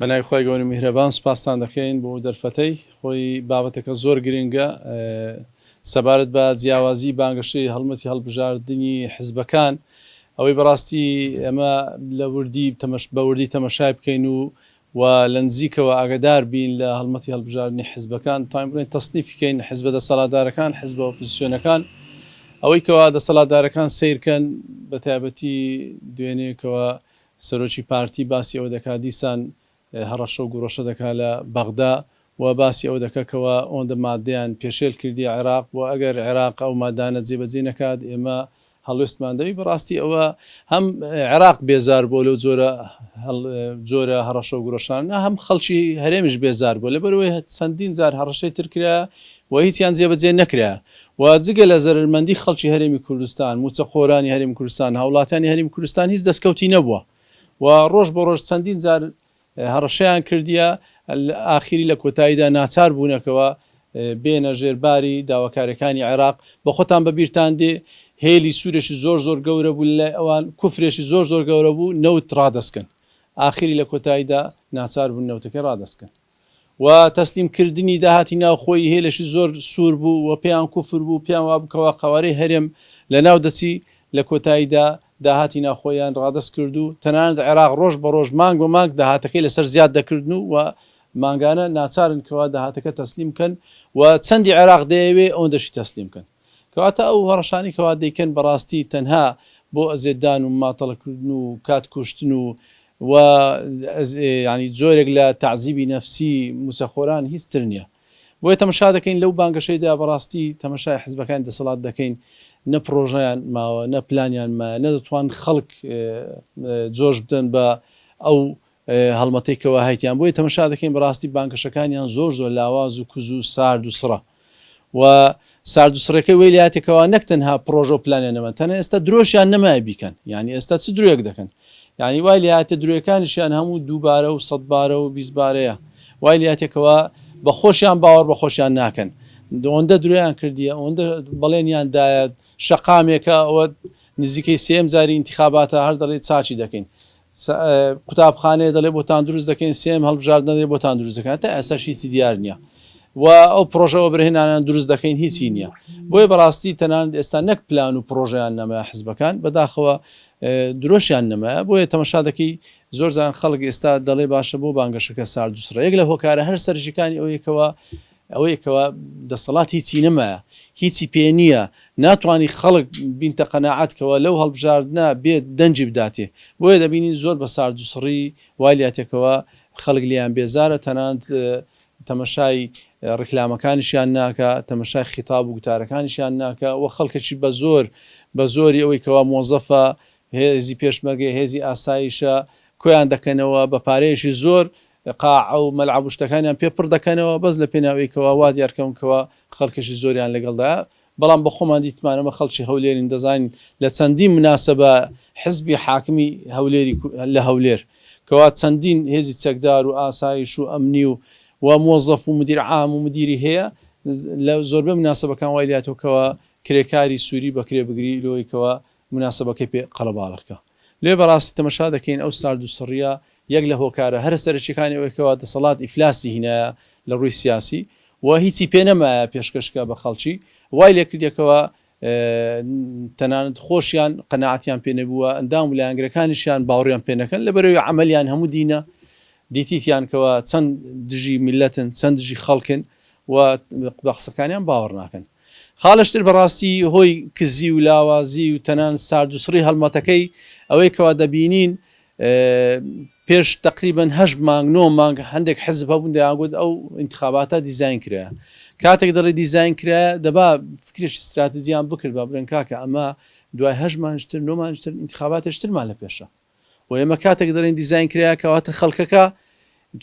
بەناوی خوای گەورە میهرەبان سوپاستان دەکەین بۆ ئەو دەرفەتەی خۆی بابەتەکە زۆر گرنگە سەبارەت بە جیاوازی بانگەشەی هەڵمەتی هەڵبژاردنی حزبەکان ئەوەی بەڕاستی ئەمە لە وردی تەمەش بە وردی تەمەشای بکەین و و لە نزیکەوە ئاگدار بین لە هەڵمەتی هەڵبژاردنی حزبەکان تاین بڵێن تەسنیفی کەین حزبە دەسەڵاتدارەکان حزبە ئۆپۆزیسیۆنەکان ئەوەی کەوا دەسەڵاتدارەکان سەیرکەن بە تایبەتی دوێنێ کەوا سەرۆکی پارتی باسی ئەوە دەکات دیسان هەڕەشە و گوڕەشە دەکات لە بەغدا و باسی ئەوە دەکات کەوا ئەوەندە ماددەیان پێشێل کردیە عێراق و ئەگەر عێراق ئەو مادانە جێبەجێ نەکات ئێمە هەڵوێستمان دەبی بەڕاستی ئەوە هەم عێراق بێزار بووە لەو جۆرە جۆرە هەڕەشە و گوڕەشانە هەم خەڵکی هەرێمیش بێزار بووە لەبەرئەوەی چەندین جار هەڕەشەی تر کرا و هیچیان جێبەجێ نەکرا و جگە لە زەرەرمەندی خەڵکی هەرێمی کوردستان، مووچەخۆرانی هەرێمی کوردستان، هاوڵاتیانی هەرێمی کوردستان هیچ دەستکەوتی نەبووە و ڕۆژ بە ڕۆژ چەندین جار هەڕەشەیان کردیە، ئاخیری لە کۆتاییدا ناچار بوونەکەوە بێنە ژێر باری داواکاریەکانی عێراق، بە خۆتان بە بیرتان دێ هێلی سوورێکی زۆر زۆر گەورە بوو لە لای ئەوان، کوفرێکی زۆر زۆر گەورە بوو نەوت ڕادەست کەن، ئاخیری لە کۆتاییدا ناچار بوون نەوتەکەی ڕادەست کەن. و تەسلیم کردنی داهاتی ناوخۆیی هێلێکی زۆر سوور بوو و پێیان کوفر بوو، پێیان وابوو کەوا قەوارەی هەرێم لەناو دەچی، لە کۆتاییدا داهاتی ناوخۆییان ڕادەست کرد و تەنانەت عێراق ڕۆژ بە ڕۆژ مانگ بە مانگ داهاتەکەی لەسەر زیاد دەکردن و مانگانە ناچارن کەوا داهاتەکە تەسلیم بکەن و چەندی عێراق دەیەوێ ئەوەندەشی تەسلیم بکەن. کەواتە ئەو هەڕەشانەی کەوا دەیکەن بەڕاستی تەنها بۆ ئەزێتدان و ماتەڵە کردن و کات کوشتن و و یانی جۆرێک لە تەعزیبی نەفسی موچەخۆران هیچ تر نیە. بۆیە تەمەشا دەکەین لەو بانگەشەیدا بەڕاستی تەمەشای حزبەکانی دەسەڵات دەکەین نە پڕۆژەیان ماوە نە پلانیان مایە نە دەتوان خەڵک جۆش بدەن بە ئەو هەڵمەتەی کەوا هەیتیان بۆیە تەمەشا دەکەین بەڕاستی بانگەشەکانیان زۆر زۆر لاواز و کز و سارد و سڕە و سارد و سڕەکەی وەی لاتێ کەوا نەک تەنها پڕۆژە و پلانیان نەما تەنە ئێستا درۆشیان نەمایە بیکەن یانی ئێستا چ درۆیەک دەکەن یانی وای لاتێ درۆیەکانیشیان هەموو دووبارە و سەدبارە و بیستبارەیە وای لاتێ کەوا بە خۆشیان باوەڕ بە خۆشیان ناکەن ئەوەندە درۆیان کردیە ئەوەندە بەڵێنیان دایە شەقامێکە ئەوە نزیکەی سێیەم جاری ئینتیخاباتە هەر دەڵێ چاکی دەکەین قوتابخانەیە دەڵێ بۆتان دروست دەکەین سێم هەڵبژاردنە دەڵێ بۆتان دروست دەکەن تا ئێستاش هیچی دیار نییە و ئەو پرۆژە وەبەرهێنانان دروست دەکەین هیچی نییە بۆیە بەڕاستی تەنانەت ئێستا نەک پلان و پرۆژەیان نەمایە حزبەکان بەداخەوە درۆشیان نەمایە بۆیە تەمەشا دەکەی زۆر زان خەڵک ئێستا دەڵێ باشە بۆ بانگەشەکە سارد و سڕە یەک لە هۆکارە هەر سەرژیکانی ئەوەیەکەوە ئەوەیە کەوا دەسەڵات هیچی نەمایە هیچی پێ نییە ناتوانی خەڵک بینتە قەناعەت کەوا لەو هەڵبژاردنە بێت دەنگی بداتێ بۆیە دەبینین زۆر بە سارد و سڕی وای لاتێ کەوا خەڵک لێیان بێزارە تەنانەت تەمەشای ڕیکلامەکانیشیان ناکا تەمەشای خیتاب و گوتارەکانیشیان ناکا و خەڵکێکی بە زۆر بە زۆری ئەوەی کەوا مۆزەفە هێزی پێشمەرگەیە هێزی ئاسایشە کۆیان دەکەنەوە بە پارەیەکی زۆر قاعە و مەلعەب و شتەکانیان پێ پڕ دەکەنەوە بەس لە پێناو ئەوی کەوا وا دیار کەون کەوا خەڵکێکی زۆریان لەگەڵدایە بەڵام بە خۆمان دیتمان ئەمە خەڵکی هەولێرین دەزانین لە چەندین مناسەبە حزبی حاکمی هەولێری لە هەولێر کەوا چەندین هێزی چەکدار و ئاسایش و ئەمنی و و مۆزەف و مدیر عام و مدیری هەیە لە زۆربەی مناسەبەکان وای لاتۆ کەوا کرێکاری سوری بەکرێ بگری لۆی کەوا مناسەبەکەی پێ قەڵەباڵغ کە. لێ بەڕاستی تەمەشا دەکەین ئەو سارد و سڕیە یەک لە هۆکارە هەرە سەرەکیەکانی ئەوەی کەوا دەسەڵات ئیفلاسی هینایە لە ڕووی سیاسی و هیچی پێ نەمایە پێشکەش کا بە خەڵکی وای لێ کردیە کەوا تەنانەت خۆشیان قەناعەتیان پێ نەبووە ئەندام و لایەنگرەکانیشیان باوڕیان پێ نەکەن لەبەرئەوەی عەمەلیان هەموو دینە دیتیتیان کەوا چەند دژی میللەتن چەند دژی خەڵکن و بە قسەکانیان باوەڕ ناکەن. خاڵش تر بەڕاستی هۆی کزی و لاوازی و تەنان ساردوسڕی هەڵمەتەکەی ئەوەی کەوا دەبینین پێش تەقریبەن هەشت مانگ نۆ مانگ هەندێک حزب هەبوون دەیانگوت ئەو ئینتخاباتە دیزاین کرایە کاتێک دەڵێ دیزاین کرایە دەبا فکرێکی ستراتیجیان بکردبا بڵێن کاکە ئەمە دوای هەشت مانگتر نۆ مانگتر ئینتخاباتێکی ترمان لە پێشە و ئێمە کاتێک دەڵێین دیزاین کرایە کەواتە خەڵکەکە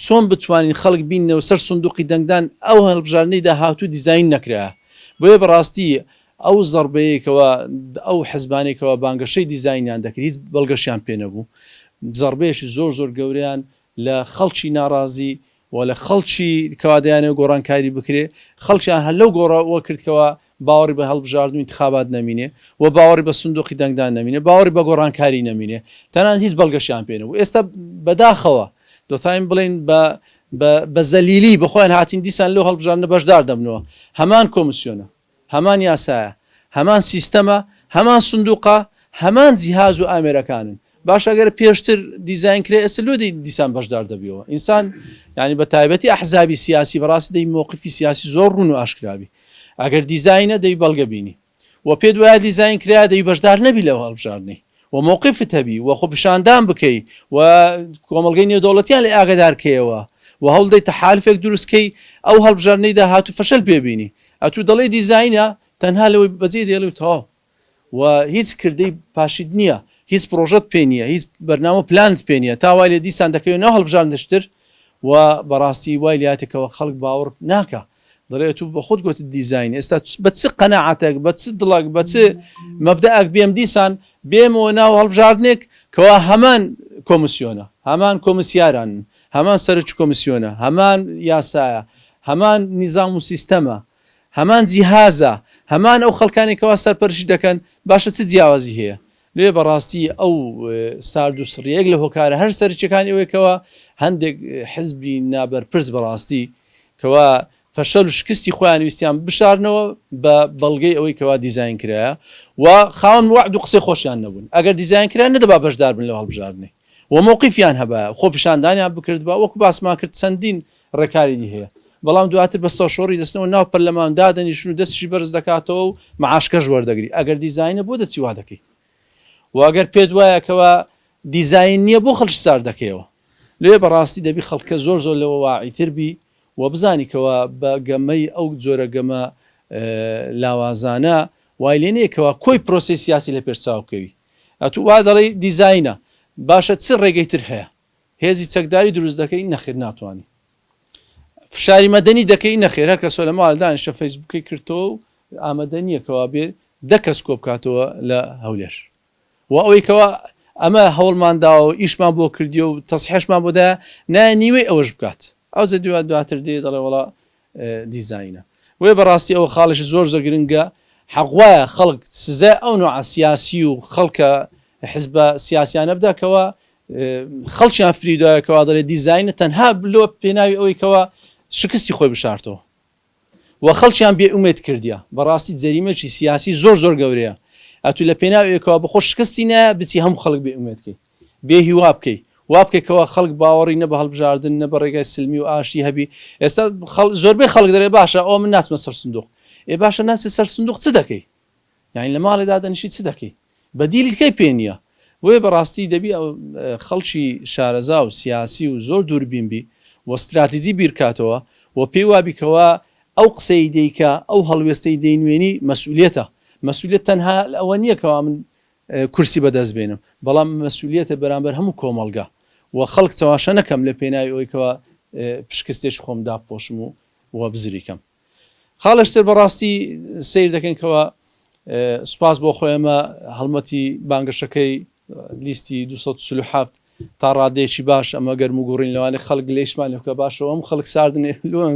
چۆن بتوانین خەڵک بیننەوە سەر سندوقی دەنگدان ئەو هەڵبژاردنەی داهاتوو دیزاین نەکرایە بۆیە بەڕاستی ئەو زەڕبەیەی کەوا ئەو حزبانەی کەوا بانگەشەی دیزاینیان دەکرد هیچ بەڵگەشیان پێ نەبوو زەڕبەیەکی زۆر زۆر گەورەیان لە خەڵکی ناڕازی و لە خەڵکی کەوا دەیانەوێت گۆڕانکاری بکرێ خەڵکیان هەر لەو گۆڕەوە کرد کەوا باوەڕی بە هەڵبژاردن و ئینتخابات نەمینێ و باوەڕی بە سندوقی دەنگدان نەمینێ باوەڕی بە گۆڕانکاری نەمینێ تەنانەت هیچ بەڵگەشیان پێ نەبوو ئێستا بەداخەوە. دەتوانین بڵێین بە بە بە زەلیلی بە خۆیان هاتین دیسان لەو هەڵبژاردنە بەشدار دەبنەوە. هەمان کۆمسیۆنە، هەمان یاسایە، هەمان سیستەمە، هەمان سندوقە، هەمان جیهاز و ئامێرەکانن. باشە ئەگەر پێشتر دیزاین کرا ئێستا لۆ دیسان بەشدار دەبیەوە؟ ئینسان یانی بە تایبەتی ئەحزابی سیاسی بەڕاستی دەی مەوقفی سیاسی زۆر ڕوون و ئاشکرا بی. ئەگەر دیزاینە دەی بەڵگە بینی. و پێت وایە دیزاین کرایە دەبی بەشدار نەبی لەو هەڵبژاردنەی و مەوقفت هەبی و خۆپیشاندان بکەی و کۆمەڵگەی نێودەوڵەتیان لێ ئاگادار کەیەوە و هەوڵدەی تەحالفێک دروست کەی ئەو هەڵبژاردنەی داهاتوو فەشەل پێ بینی. ئەتوو دەڵێی دیزاینە تەنها لەوەی بەجێ دێڵی و تەواو و هیچ کردەی پاشیت نییە هیچ پڕۆژەت پێ نییە هیچ بەرنامە و پلانت پێ نییە تا وای لێ دیسان دەکەوێ ناو هەڵبژاردنش تر و بەڕاستی وای لێهاتێ کەوا خەڵک باوەڕ ناکا دەڵێ ئەتوو بە خۆت گۆتت دیزاین ئێستا بە چ قەناعەتێک بە چ دڵێک بە چ مەبدەئەک بێم دیسان بێمەوە ناو هەڵبژاردنێک کەوا هەمان کۆمسیۆنە هەمان کۆمسیارانن هەمان سەرۆکی کۆمسیۆنە هەمان یاسایە هەمان نیزام و سیستەمە هەمان جیهازە هەمان ئەو خەڵکانی کەوا سەرپەرشتی دەکەن باشە چ جیاوازی هەیە لێ بەڕاستی ئەو سارد و سڕیە یەک لە هۆکارە هەر سەرەکیەکانی ئەوەیە کەوا هەندێک حزبی نابەرپرس بەڕاستی کەوا فەشەل و شکستی خۆیان ویستیان بشارنەوە بە بەڵگەی ئەوەی کەوا دیزاین کرایە و خاوەن وەعد و قسەی خۆشیان نەبوون ئەگەر دیزاین کرا نەدەبا بەشدار بن لەو هەڵبژاردنەی و مەوقیفیان هەبایە خۆپیشاندانیان بکردبا وەکو باسمان کرد چەندین ڕێکاری دی هەیە بەڵام دواتر بە سەرشۆڕی دەچنەوە ناو پەرلەمان دادەنیشن و دەستیشی بەرز دەکاتەوە و معاشکەش وەردەگری ئەگەر دیزاینە بۆ دەچی وا دەکەی و ئەگەر پێت وایە کەوا دیزاین نییە بۆ خەڵکی سارد دەکەیەوە لێ بەڕاستی دەبی خەڵکە زۆر زۆر لەوە واعیتر بی و بزانی کەوا بە گەمەی ئەو جۆرە گەمە لاوازانە وای لێ نییە کەوا کۆی پرۆسەی سیاسی لە پێش چاو بکەوی ئەتوو وا دەڵێی دیزاینە باشە چ ڕێگەی تر هەیە هێزی چەکداری دروست دەکەی نەخێر ناتوانی فشاری مەدەنی دەکەی نەخێر هەر کەسۆ لە ماڵ دانیشتە فەیسبووکەی کردەوە و ئامادە نییە کەوا بێ دە کەس کۆ بکاتەوە لە هەولێر و ئەوەی کەوا ئەمە هەوڵمان داوە و ئیشمان بۆ کردی و تەسحێشمان بۆ دایە نایە نیوەی ئەوەش بکات ئەو زە دوات دواتر دێ دەڵێ وەڵا دیزاینە بۆیە بەڕاستی ئەوە خاڵێکی زۆر زۆر گرنگە حەق وایە خەڵک سزای ئەو نوعە سیاسی و خەڵکە حزبە سیاسیانە بدا کەوا خەڵکیان فریودایە کەوا دەڵێ دیزاینە تەنها لۆ پێناوی ئەوەی کەوا شکستی خۆی بشارتەوە و خەڵکیان بێ ئومێد کردیە بەڕاستی جەریمەکی سیاسی زۆر زۆر گەورەیە ئەتوو لە پێناو ئەوێکەوە بەخۆ شکستی نایە بچی هەموو خەڵک بێ ئومێد کەی بێ هیوا بکەی وا بکەی کەوا خەڵک باوەڕی نە بە هەڵبژاردن نە بە ڕێگای سلمی و ئاشتی هەبی ئێستا زۆربەی خەڵک دەرێ باشە ئەوە من ناچمە سەر سندوق ئێ باشە ناچی سەر سندوق چ دەکەی یانی لە ماڵێ دادەنیشی چ دەکەی بەدیلی کەی پێ نییە بۆیە بەڕاستی دەبی خەڵکی شارەزا و سیاسی و زۆر دووربین بی و ستراتیجی بیرکاتەوە و پێی وابی کەوا ئەو قسەی دەیکا ئەو هەڵوێستەی دەینوێنی مەسئولیەتە مەسئولیەت تەنها ئەوە نییە کەوا من کورسی بەدەست بێنم بەڵام مەسئولیەتە بەرامبەر هەموو کۆمەڵگا و خەڵک چەواشە نەکەم لە پێناوی ئەوەی کەوا پشکستێکی خۆم دابپۆشم و و بزری کەم. خاڵێش تر بەڕاستی سەیر دەکەین کەوا سوپاس بۆ خۆی ئەمە هەڵمەتی بانگەشەکەی لیستی 247 تا ڕادەیەکی باش ئەمە گەرم و گوڕین لەوانەیە خەڵک لێیشمان لێ بکە باشە ئەم خەڵک ساردن لۆیان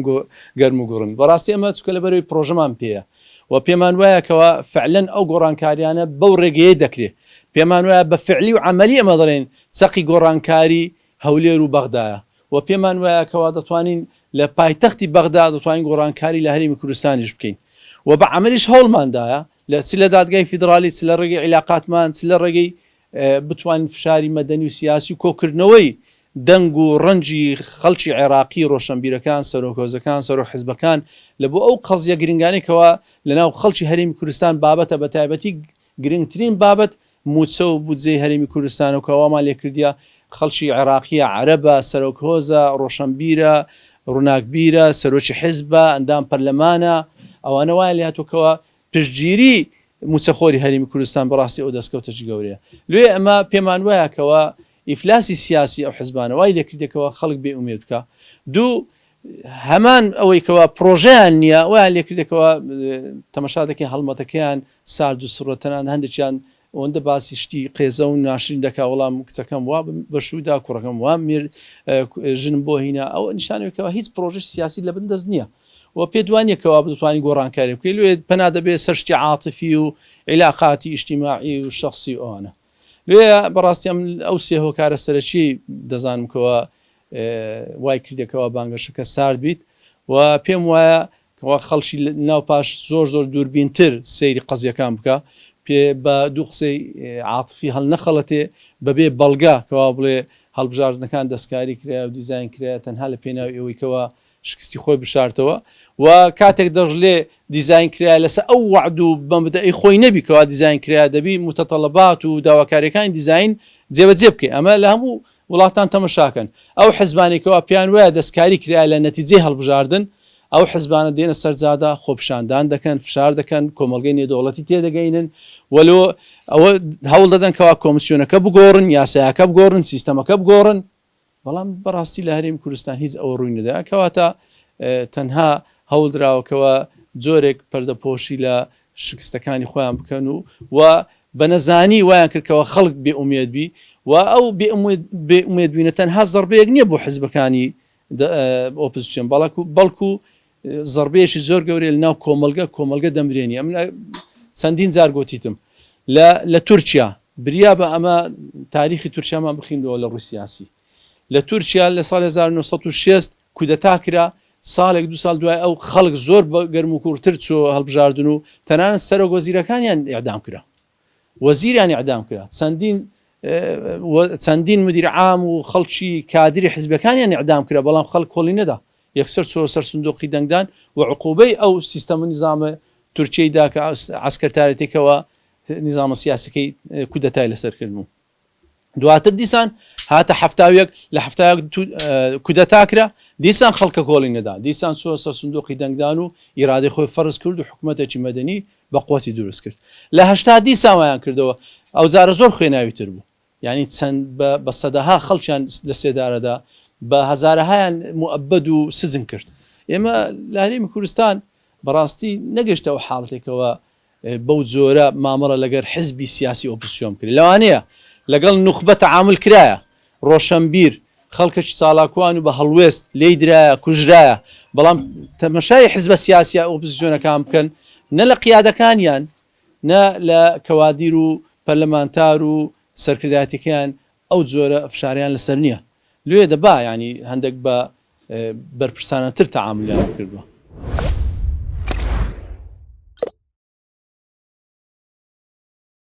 گەرم و گوڕن بەڕاستی ئەمە چکە لە بەرەوەی پرۆژەمان پێیە و پێمان وایە کەوا فعلەن ئەو گۆڕانکاریانە بەو ڕێگەیە دەکرێ پێمان وایە بە فعلی و عەمەلی ئەمە دەڵێن چەقی گۆڕانکاری هەولێر و بەغدایە و پێمان وایە کەوا دەتوانین لە پایتەختی بەغدا دەتوانین گۆڕانکاری لە هەرێمی کوردستانیش بکەین و بە عەمەلیش هەوڵمان دایە لە چ لە دادگای فیدڕالی چ لە ڕێگەی عیلاقاتمان چ لە ڕێگەی بتوانین فشاری مەدەنی و سیاسی و کۆکردنەوەی دەنگ و ڕەنجی خەڵکی عێراقی، ڕۆشەنبیرەکان، سەرۆک هۆزەکان، سەرۆک حزبەکان لە بۆ ئەو قەزیە گرنگانەی کەوا لە ناو خەڵکی هەرێمی کوردستان بابەتە بە تایبەتی گرنگترین بابەت موچە و بودجەی هەرێمی کوردستانە و کە وامان لێکردیە خەڵکی عێراقیە، عەرەبە، سەرۆک هۆزە، ڕۆشەنبیرە، ڕوناکبیرە، سەرۆکی حزبە، ئەندام پەرلەمانە، ئەوانە وایان لێهاتوە کەوا پشتگیری موچەخۆری هەرێمی کوردستان بەڕاستی ئەو دەستکەوتەکی گەورەیە. لێ ئەمە پێمان وایە کەوا ئیفلاسی سیاسی ئەو حزبانە وای لێکردیە کەوا خەڵک بێ ئومێد بکا. دوو هەمان ئەوەی کەوا پڕۆژەیان نییە وایان لێکردیە کەوا تەمەشا دەکەین هەڵمەتەکەیان سارد و سڕە تەنانەت هەندێکیان ئەوەندە باسی شتی قێزەون ناشرین دەکا وەڵام کچەکەم وا بەشوو دا کوڕەکەم وا مێرد ژنم بۆ هینا ئەوە نیشانەوەی کەوا هیچ پڕۆژەی سیاسی لە بن دەست نییە و پێت وا نییە کەوا بتوانی گۆڕانکاری بکەی لێ پەنا دەبێ سەر شتی عاتفی و عیلاقاتی ئیجتیماعی و شەخسی و ئەوانە لێ بەڕاستی ئەم ئەو سێ هۆکارە سەرەکی دەزانم کەوا. وای کردە کەوا بانگەشەکە سارد بیت و پێم وایە کەوا خەڵکی ناو پاش زۆر زۆر دووربینتر سەیری قەزیەکان بکا پێ بە دوو قسەی عاتفی هەڵنەخەڵەتێ بەبێ بەڵگە کەوا بڵێ هەڵبژاردنەکان دەستکاری کرایە و دیزاین کرایە تەنها لە پێناوی ئەوەی کەوا شکستی خۆی بشارتەوە و کاتێک دەشلێ دیزاین کرایە لەسەر ئەو وەعد و مەبدەئی خۆی نەبی کەوا دیزاین کرایە دەبی متطلبات و داواکاریەکانی دیزاین جێبەجێ بکەی ئەمە لە هەموو وڵاتان تەمەشاکەن ئەو حزبانەی کەوا پێیان وایە دەستکاری کرایە لە نەتیجەی هەڵبژاردن ئەو حزبانە دێنە سەر جادە خۆپیشاندان دەکەن فشار دەکەن کۆمەڵگەی نێودەوڵەتی تێدەگەینن و لۆ ئەوە هەوڵ دەدەن کەوا کۆمسیۆنەکە بگۆڕن یاسایەکە بگۆڕن سیستەمەکە بگۆڕن بەڵام بەڕاستی لە هەرێمی کوردستان هیچ ئەوە ڕووی نەدا کەواتە تەنها هەوڵدراوە کەوا جۆرێک پەردەپۆشی لە شکستەکانی خۆیان بکەن و و بە نەزانی وایان کرد کەوا خەڵک بێ ئومێد بی و ئەو بێ ئومێد بوینە تەنها زەڕبەیەک نییە بۆ حزبەکانی ئۆپزسیۆن بەڵکو بەڵکو زەڕبەیەکی زۆر گەورەیە لە ناو کۆمەڵگە کۆمەڵگە دەمرێنی ئەمن چەندین جار گۆتیتم لە لە تورکیا بریا بە ئەمە تاریخی تورکیامان بخیندەوە لە ڕووی سیاسی لە تورکیا لە ساڵ 1960 کودەتا کرا ساڵێک دو ساڵ دوای ئەو خەڵک زۆر بە گەرم و کوڕتر چۆ هەڵبژاردن و تەنانەت سەرۆک وەزیرەکانیان ئیعدام کرا وەزیریان ئیعدام کرا چەندین چەندین مدیر عام و خەڵکی کادری حزبەکانیان ئیعدام کرا بەڵام خەڵک کۆڵی نەدا یەکسەر چۆ سەر سندوقی دەنگدان و عقوبەی ئەو سیستەم و نیزامە تورکیەی دا کە عەسکەرتارێتێکەوە نیزامە سیاسەکەی کودەتای لەسەر کردبوو. دواتر دیسان هاتە 71 لە 71 کودەتا کرا دیسان خەڵکە کۆڵی نەدا دیسان چووە سەر سندوقی دەنگدان و ئیرادەی خۆی فەرز کرد و حکوومەتێکی مەدەنی بە قوتی دروست کرد لە 80 دیسان وایان کردەوە ئەو جارە زۆر خوێناوی تر بوو یانی چەند بە بە سەدەها خەڵکیان لە سێدارەدا بە هەزارەهایان موئەبەد و سجن کرد ئێمە لە هەرێمی کوردستان بەڕاستی نەگەشتە ئەو حاڵەتێکەوە بەو جۆرە مامەڵە لەگەر حزبی سیاسی ئۆپزسیۆن بکرێت لەوانەیە لەگەڵ نوخبە تەعامول کرایە ڕۆشەنبیر خەڵکێکی چالاکوان و بە هەڵوێست لێی درایە کوژرایە بەڵام تەمەشای حزبە سیاسیە ئۆپزسیۆنەکان بکەن نە لە قیادەکانیان نە لە کەوادیر و پەرلەمانتار و سەرکردایەتیەکەیان ئەو جۆرە فشارەیان لەسەر نیە لێ دەبا یانی هەندێک بە بەرپرسانەتر تەعامولیان بکردوە.